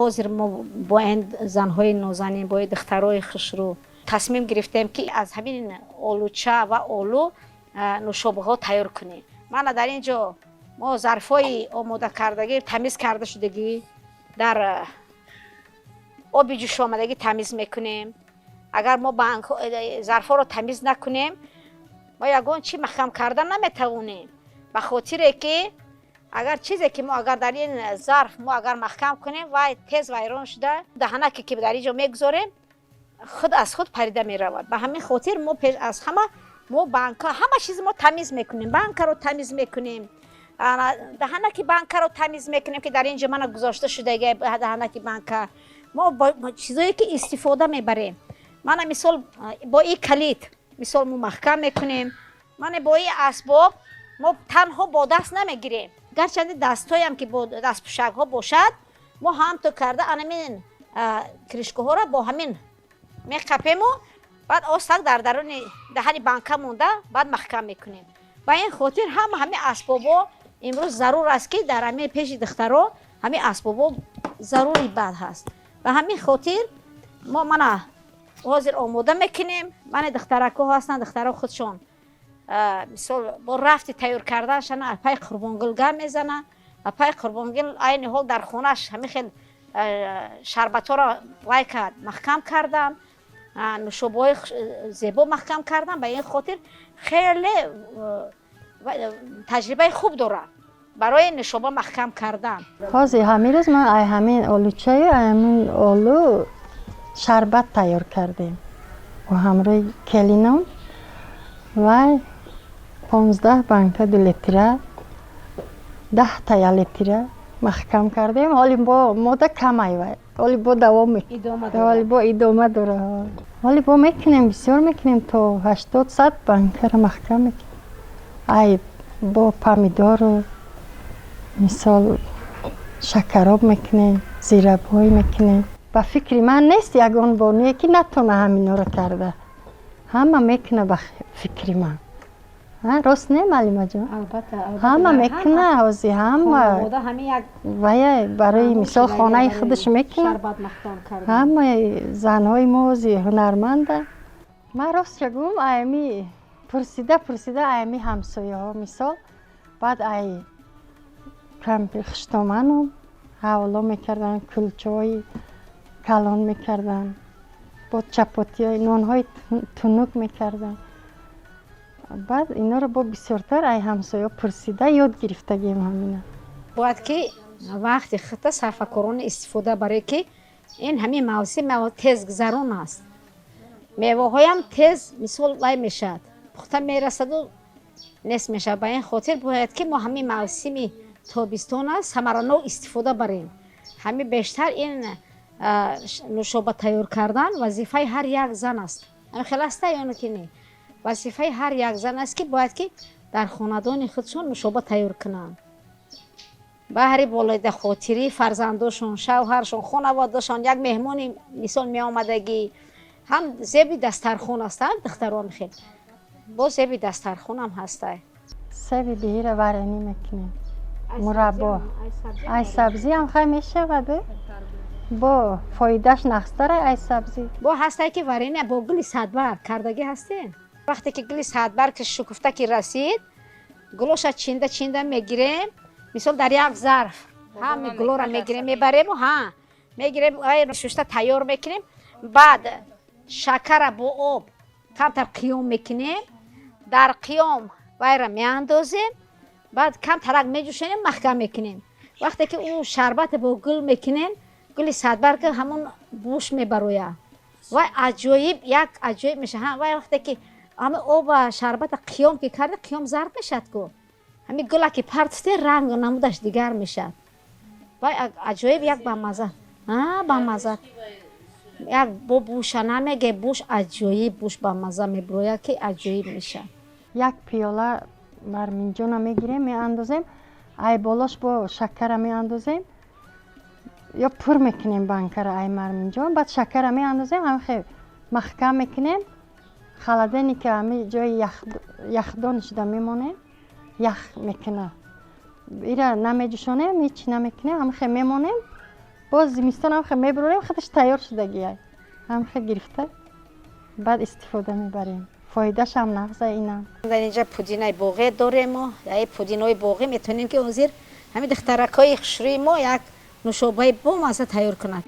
Ҳозир мо бо ин занҳои нозанин, бо ин духтарои хушрӯ тасмим гирифтем, ки аз ҳамин олуча ва олу нӯшобаҳо тайёр кунем. Мана, дар ин ҷо мо зарфҳои омодакардагӣ, тамиз карда шудагӣ, дар оби ҷӯшомадагӣ тамиз мекунем. Агар мо зарфҳоро тамиз накунем, мо ягон чӣ маҳкам кардан наметавонем, ба хотире ки агар чизе ки мо агар дар ин зарф мо агар маҳкам кунем, вай тез вайрон шуда, даҳанаке ки дар ин ҷо мегузорем, худ аз худ парида меравад. Ба ҳамин хотир мо пеш аз ҳама мо банка, ҳама чиз мо тамиз мекунем, банкаро тамиз мекунем, даҳанаки банкаро тамиз мекунем, ки дар ин ҷо мана гузошта шудаги даҳанаки банка. Мо чизое ки истифода мебарем, мана мисол, бо ин калид, мисол, мо маҳкам мекунем. Мана бо ин асбоб мо танҳо бо даст намегирем. Гарчанде дастҳоям ки бо дастпӯшакҳо бошад, мо ҳамто карда анамин крышкаҳоро бо ҳамин меқапему, баъд остак дар даруни даҳани банка монда, баъд маҳкам мекунем. Ба ин хотир ҳама ҳамин асбобҳо имрӯз зарур аст, ки дар ҳамин пеши духтаро ҳамин асбобҳо зарури бад ҳаст. Ба ҳамин хотир мо мана ҳозир омода мекунем. Мана духтаракҳо ҳастанд, духтаро худшон, мисол, бо рафти тайёр карданашана апаи Қурбонгул гап мезана. Апаи Қурбонгул айни ҳол дар хонааш ҳамин хел шарбатҳоро вай кард, маҳкам кардан, нӯшобаҳои зебо маҳкам кардан. Ба ин хотир хеле таҷрибаи хуб дорад барои нӯшоба маҳкам кардан. Ҳозир ҳамин рӯз ман ай ҳамин олучаю ай ҳамин олу шарбат тайёр кардем бо ҳамроҳи келином. Вай 15 банка 2 литра, 10-та 1 литра маҳкам кардем. Ҳоли бо мода камай, вай ҳоли бо давом, ҳоли бо идома дора. Ҳоли бо мекунем, бисёр мекунем, то 80, 100 банкаро маҳкам мекунем. Ай бо помидору, мисол, шакароб мекунем, зирабой мекунем. Ба фикри ман, нест ягон бонуе ки натона ҳаминҳоро карда. Ҳама мекуна, ба фикри ман. Рост не, Малимаҷон? Ҳама мекуна ҳозир, ҳама вая, барои мисол, хонаи худаш мекуна. Ҳамаи занҳои мо ҳозир ҳунарманданд. Ман ростша гӯм, аями пурсида пурсида, аями ҳамсояҳо, мисол, баъд ай хуштоманум ҳавло мекарданд, кулчаҳои калон мекарданд, бо чапотиҳои, нонҳои тунук мекарданд. Баъд инҳоро бо бисёртар ай ҳамсояҳо пурсида ёд гирифтагием ҳамина. Бояд ки вақти худта сарфакорона истифода баре, ки ин ҳамин мавсим тезгузарон аст. Меваҳоям тез, мисол, вай мешавад, пухта мерасаду нест мешавад. Ба ин хотир бояд ки мо ҳамин мавсими тобистона самаранок истифода барем. Ҳамин бештар ин нӯшоба тайёр кардан вазифаи ҳар як зан аст. Ҳамин хел аста ё ки не? Вазифаи ҳар як зан аст, ки бояд ки дар хонадони худшон нӯшоба тайёр кунанд, баҳри болоидахотирии фарзандошон, шавҳаршон, хонаводашон. Як меҳмони, мисол, меомадагӣ ҳам зеби дастархон аст. Духтарон хел боз зеби дастархонам ҳастай. Себи биҳира варенье мекунем, мураббо. Ай сабзиам хай мешавад, бо фоидаш нағзтара ай сабзӣ. Бо ҳастай ки варенье бо гули садбарг кардагӣ ҳастем. Вақте ки гули садбарг ки шукуфта ки расид, гулоша чинда чинда мегирем, мисол, дар як зарф ҳами гулоро мегирем, мебарему, ҳа, мегирем, шушта тайёр мекунем. Баъд шакара бо об камтар қиём мекунем, дар қиём вайра меандозем, баъд камтарак меҷӯшонем, маҳкам мекунем. Вақте ки ӯ шарбате бо гул мекунем, гули садбарг, ҳамон буш мебарояд, вай аҷоиб, як аҷоиб мешавад. Вай вақте ки ҳами оба шарбата қиём ки карда, қиём зард мешавад ку, ҳами гула ки партофте, рангу намудаш дигар мешавад. Вай аҷоиб, як бамаза, бамаза, як бо буша намеге, буш аҷоиб, буш бамаза мебирояд, ки аҷоиб мешавад. Як пиёла марминҷона мегирем, меандозем, ай болош бо шакара меандозем ё пур мекунем банкара ай марминҷон, баъд шакара меандозем, ҳамихе маҳкам мекунем, холодильника, ҳами ҷои яхдон шуда мемонем, ях мекуна. Ира намеҷӯшонем, ҳеч намекунем, ҳамихе мемонем. Боз зимистон ҳам мебурорем, худаш тайёр шудагия. Ҳам хе гирифта баъд истифода мебарем. Фоидашам нағза инам. Дар инҷа пудинаи боғе дорем мо. Дар пудинаи боғе метавонем ки ҳозир ҳамин духтаракҳои хушрӯи мо як нӯшобаи бомазза тайёр кунанд.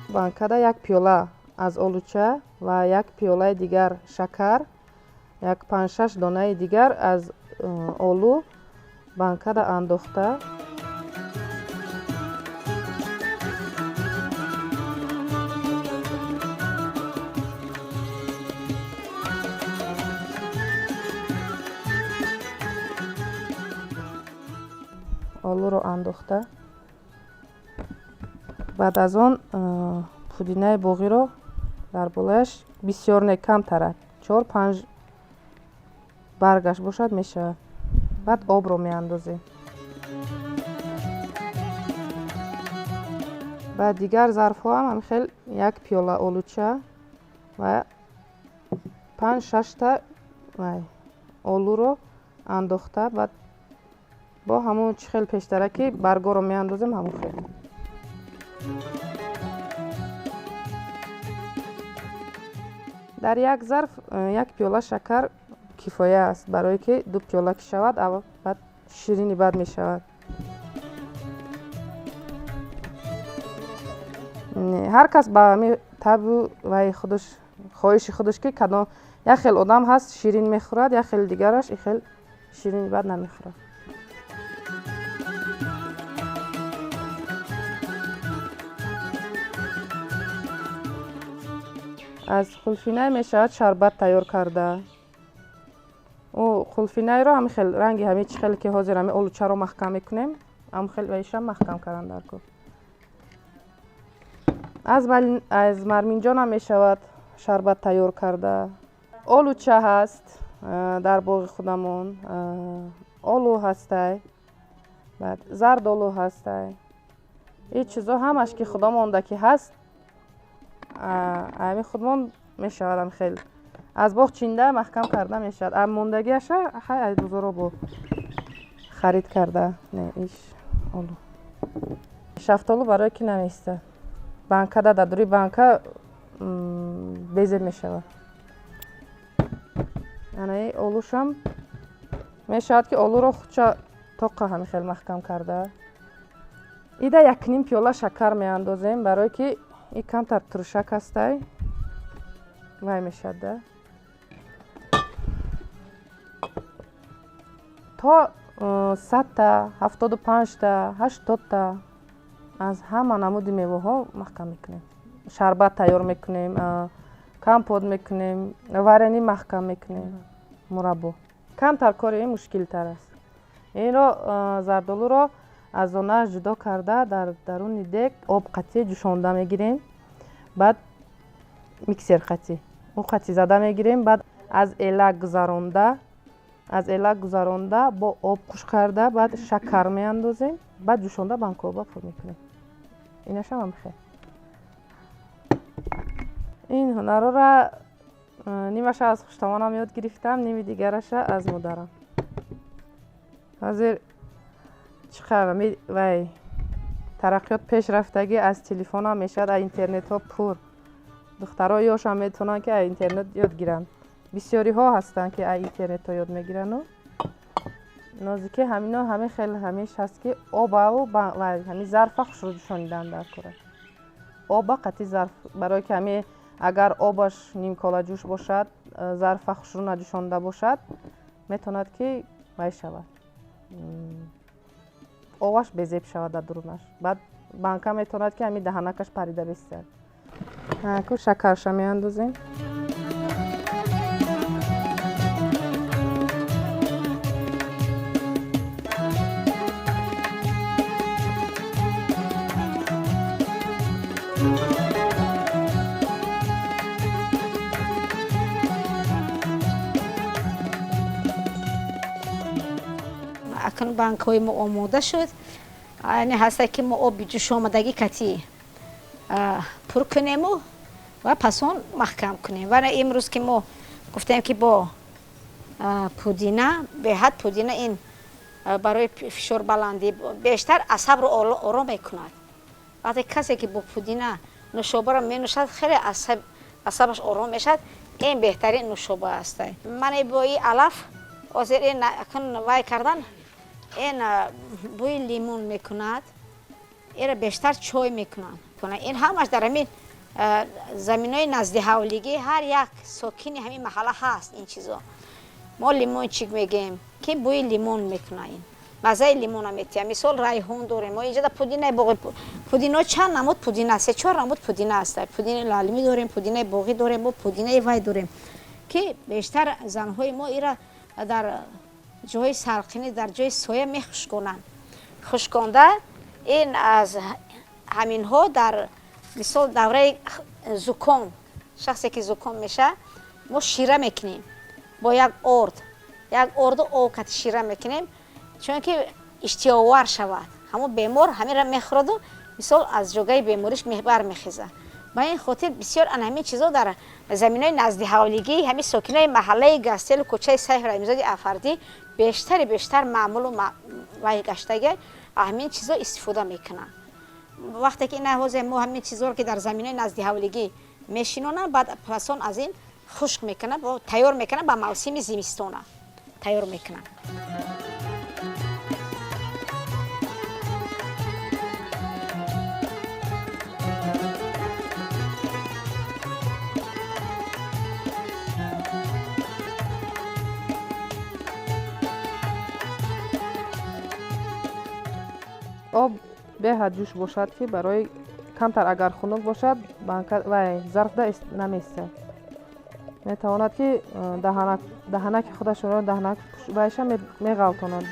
Банкада як пиёла аз олуча ва як пиёлаи дигар шакар, як панҷ-шаш донаи дигар аз олу банкада андохта. Олуро андохта. Баъд аз он пудинаи боғиро дар болояш бисёр не, камтарак, 4-5 баргаш бошад мешавад. Баъд обро меандозем. Ба дигар зарфҳо ҳам ҳамин хел як пиёла олуча ва 5-6 та олуро андохта, баъд бо ҳамон чӣ хел пештара ки баргоро меандозем, ҳамон хел. Дар як зарф як пиёла шакар кифоя аст, барое ки 2 пиёла ки шавад, баъд ширини бад мешавад. Ҳар кас ба ҳамин табъу вай худаш, хоҳиши худаш ки кадом як хел одам ҳаст ширин мехӯрад, як хел дигараш ин хел ширини бад намехӯрад. Аз қулфинай мешавад шарбат тайёр карда. Ӯ қулфинайро ҳамин хел ранги ҳамин чӣ хеле ки ҳозир ҳамин олучаро маҳкам мекунем, ҳамин хел ваишам маҳкам кардан дар кор. Аз марминҷонам мешавад шарбат тайёр карда. Олуча ҳаст дар боғи худамон, олу ҳастай, баъд зардолу ҳастай. Ин чизо ҳамаш ки худомонда ки ҳаст, ҳамин худмон мешавад ҳам хел. Аз боғ чинда маҳкам карда мешавад. А мондагиаша хай аз бозоро бо харид карда. Не, иш олу. Шафтолу барое ки намеистад. Банкада дар дури банка безе мешавад. Анаи олушам мешавад ки олуро худша тоқа ҳамин хел маҳкам карда. Ида 1.5 пиёла шакар меандозем, барое ки ин камтар туршак ҳастай, вай мешавад да. То 100 та, 75 та, 80 та аз ҳама намуди меваҳо маҳкам мекунем. Шарбат тайёр мекунем, компот мекунем, варени маҳкам мекунем, мураббо. Камтар кори ин мушкилтар аст. Инро зардолуро аз донааш ҷудо карда дар даруни дег об қатӣ ҷӯшонда мегирем, баъд миксер қатӣ, ӯ қатӣ зада мегирем, баъд аз элак гузаронда бо об қуш карда, баъд шакар меандозем, баъд ҷӯшонда банкоба пур мекунем. Инашам ҳам хел. Ин ҳунарҳоро нимаша аз хуштомонам ёд гирифтам, ними дигараша аз модарам. Ҳозир чӣ қадр вай тараққиёт пеш рафтагӣ, аз телефонам мешавад, аз интернетҳо пур. Духтаро ёшам метавонанд ки аз интернет ёд гиранд. Бисёриҳо ҳастанд ки аз интернетҳо ёд мегирану нозикӣ ҳамино ҳамин хел ҳамиш ҳаст ки обаву ҳамин зарфа хушрӯ ҷӯшонидан дар кора. Оба қатъи зарф, барое ки ҳамин агар обаш нимкола ҷӯш бошад, зарфа хушрӯ наҷӯшонда бошад, метавонад ки вай шавад. Оваш безеб шавад дар дурунаш. Баъд банка метавонад ки ҳамин даҳанакаш парида бистад. Ку шакарша меандозем. Акнун банкҳои мо омода шуд. Яъне ҳаста ки мо оби ҷӯшомадагӣ кати пур кунему Ва пас он маҳкам кунем. Ва имрӯз ки мо гуфтем, ки бо пудина, беҳад пудина ин барои фишорбаландӣ бештар асабро ором мекунад. Вақте касе ки бо пудина нӯшобаро менӯшад, хеле асабаш ором мешавад. Ин беҳтарин нӯшоба аст. Ман бо и алаф ҳозир ин вай кардан, ин бӯи лимон мекунад, инро бештар чой мекунанд. Ин ҳамаш дар ҳамин заминои наздиҳавлигӣ ҳар як сокини ҳамин маҳалла ҳаст. Ин чизо мо лимончик мегӯем, ки бӯи лимон мекунад, ин маззаи лимона метиҳад. Мисол, райҳон дорем мо инҷода, пудинаи боғи, пудино чанд намуд пудина, се чор намуд пудина аст. Пудинаи лалмӣ дорем, пудинаи боғӣ дорем, мо пудинаи вай дорем, ки бештар занҳои мо ира дар ҷои салқинӣ, дар ҷои соя мехушконанд. Хушконда ин аз ҳаминҳо дар мисол давраи зуком, шахсе ки зуком мешавад, мо шира мекунем бо як орд, як орду об кати шира мекунем, чунки иштиҳовар шавад. Ҳамон бемор ҳаминро мехӯраду мисол аз ҷогаи бемориш бармехезад. Ба ин хотир бисёр ана ҳамин чизо дар заминои наздиҳавлигӣ ҳамин сокинои маҳаллаи Гастелу кӯчаи Сайф Раҳимзоди Афардӣ бештари бештар маъмулу вай гаштаги ҳамин чизо истифода мекунанд. Вақте ки ина ҳозир мо ҳамин чизоро ки дар заминои наздиҳавлигӣ мешинонанд, баъд пасон аз ин хушк мекунанд, тайёр мекунанд, ба мавсими зимистона тайёр мекунанд. Об беҳад ҷӯш бошад, ки барои камтар агар хунук бошад, банка вай зарфда намеистад. Метавонад ки даҳанаки худашонро, даҳанак вайша меғалтонад.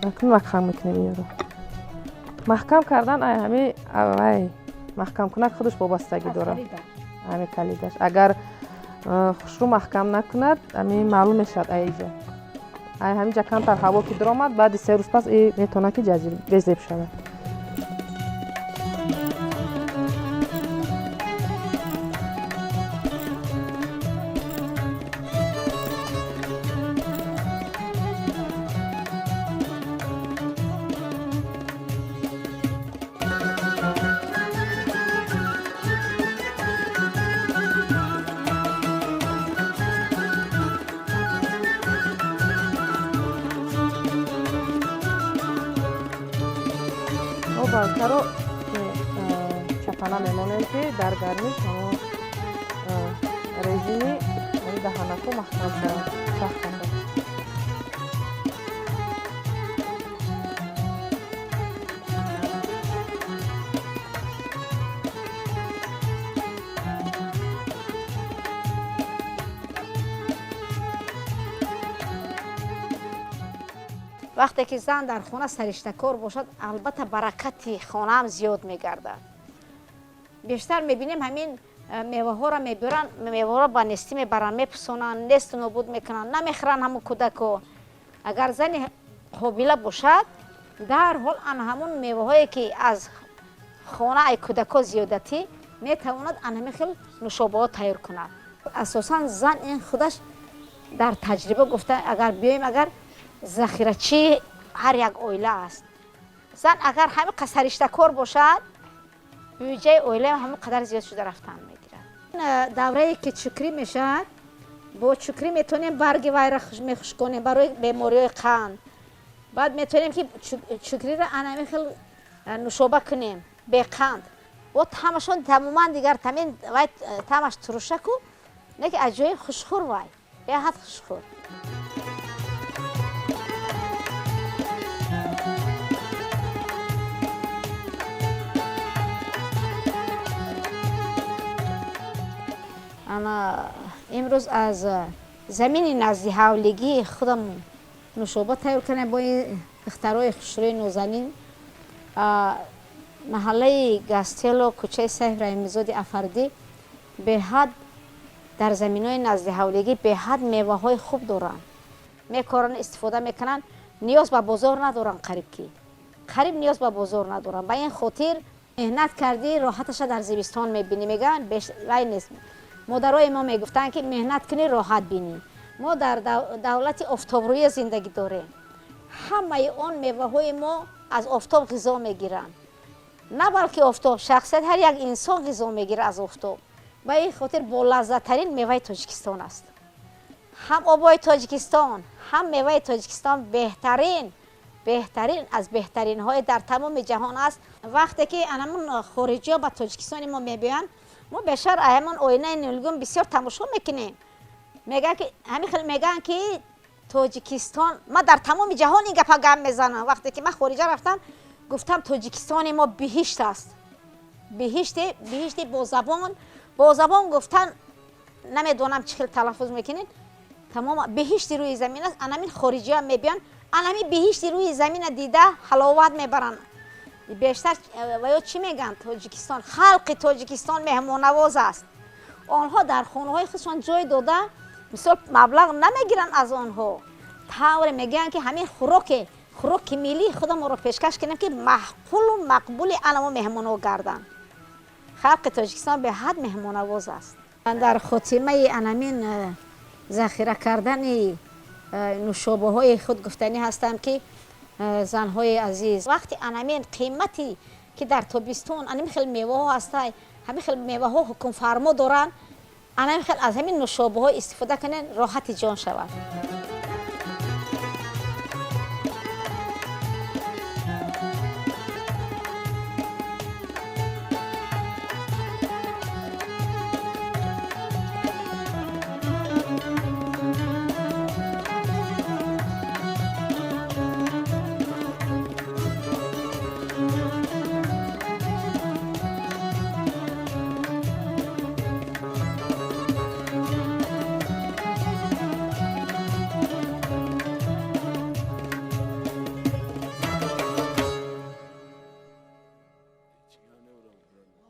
Акнун маҳкам мекунем инро. Маҳкам кардан ай ҳами ай маҳкамкунак худаш вобастагӣ дорад, ҳами калидаш. Агар хушрӯ маҳкам накунад, ами маълум мешавад. Аиҷа, ай ҳаминҷа камтар ҳаво ки даромад, баъди 3 рӯз пас и метавонад ки безеб шавад. Банкаро чапана мемонем, ки дар гармиш ҳамон резини даҳанаку маҳкам шавад, сахт шавад. Вақте ки зан дар хона сариштакор бошад, албатта баракати хонаам зиёд мегардад. Бештар мебинем, ҳамин меваҳоро мебиранд, меваҳоро ба нестӣ мебаранд, мепусонанд, несту нобуд мекунанд, намехӯранд ҳамун кӯдако. Агар зани қобила бошад, дарҳол ан ҳамун меваҳое ки аз хона ай кӯдако зиёдатӣ, метавонад ан ҳамин хел нӯшобаҳо тайёр кунад. Асосан зан ин худаш дар таҷриба гуфта агар биёем, агар захирачии ҳар як оила аст. Зан агар ҳамин қадр сариштакор бошад, бюҷаи оилаам ҳамон қадар зиёд шуда рафтан мегирад. Даврае ки чукрӣ мешавад, бо чукрӣ метавонем барги вайра мехушконем барои бемориҳои қанд. Баъд метавонем ки чукриро анами хел нӯшоба кунем беқанд. Бо таъмашон тамоман дигар, тамин вай таъмаш турушаку, не ки аҷоиб хушхӯр, вай беҳад хушхӯр. Ана имрӯз аз замини назди ҳавлигии худам нӯшоба тайёр кардем бо ин духтарои хушрӯи нозанин. Маҳаллаи Гастело, кӯчаи Сайф Раҳимизоди Афардӣ беҳад дар заминҳои назди ҳавлигӣ беҳад меваҳои хуб доранд, мекоранд, истифода мекунанд, ниёз ба бозор надоранд, қариб ки қариб ниёз ба бозор надоранд. Ба ин хотир меҳнат кардӣ, роҳаташа дар зимистон мебинӣ, мегӯянд, вай нест. Модарои мо мегуфтанд, ки меҳнат кунӣ, роҳат бинӣ. Мо дар давлати офтобрӯя зиндагӣ дорем. Ҳамаи он меваҳои мо аз офтоб ғизо мегиранд, на балки офтоб, шахсият, ҳар як инсон ғизо мегирад аз офтоб. Ба ин хотир болаззаттарин меваи Тоҷикистон аст. Ҳам обои Тоҷикистон, ҳам меваи Тоҷикистон беҳтарин, беҳтарин аз беҳтаринҳои дар тамоми ҷаҳон аст. Вақте ки анамун хориҷиҳо ба Тоҷикистони мо мебиёянд, мо бешар ҳамон оинаи нилгун бисёр тамошо мекунем. Мегӯянд, ки ҳамин хел мегӯянд, ки Тоҷикистон, ман дар тамоми ҷаҳон ин гапа гап мезанам. Вақте ки ман хориҷа рафтам, гуфтам: «Тоҷикистони мо биҳишт аст». Биҳиште, биҳишти бо забон гуфтан намедонам, чӣ хел талаффуз мекунед. Тамом биҳишти рӯи замин аст. Анамин хориҷиҳо мебиёнд, анамин биҳишти рӯи замина дида, ҳаловат мебаранд бештар. Ва ё чӣ мегӯянд? Тоҷикистон, халқи Тоҷикистон меҳмоннавоз аст. Онҳо дар хонаҳои худшон ҷой дода, мисол, маблағ намегиранд аз онҳо. Тавре мегӯянд, ки ҳамин хӯроки миллии худамонро пешкаш кунем, ки маъқулу мақбули анамо меҳмонҳо гарданд. Халқи Тоҷикистон беҳад меҳмоннавоз аст. Дар хотимаи анамин захира кардани нӯшобаҳои худ гуфтанӣ ҳастам, ки занҳои азиз, вақти анамин қимати ки дар тобистон анамин хел меваҳо ҳастай, ҳамин хел меваҳо ҳукмфармо доранд, анамин хел аз ҳамин нӯшобаҳо истифода кунед, роҳати ҷон шавад.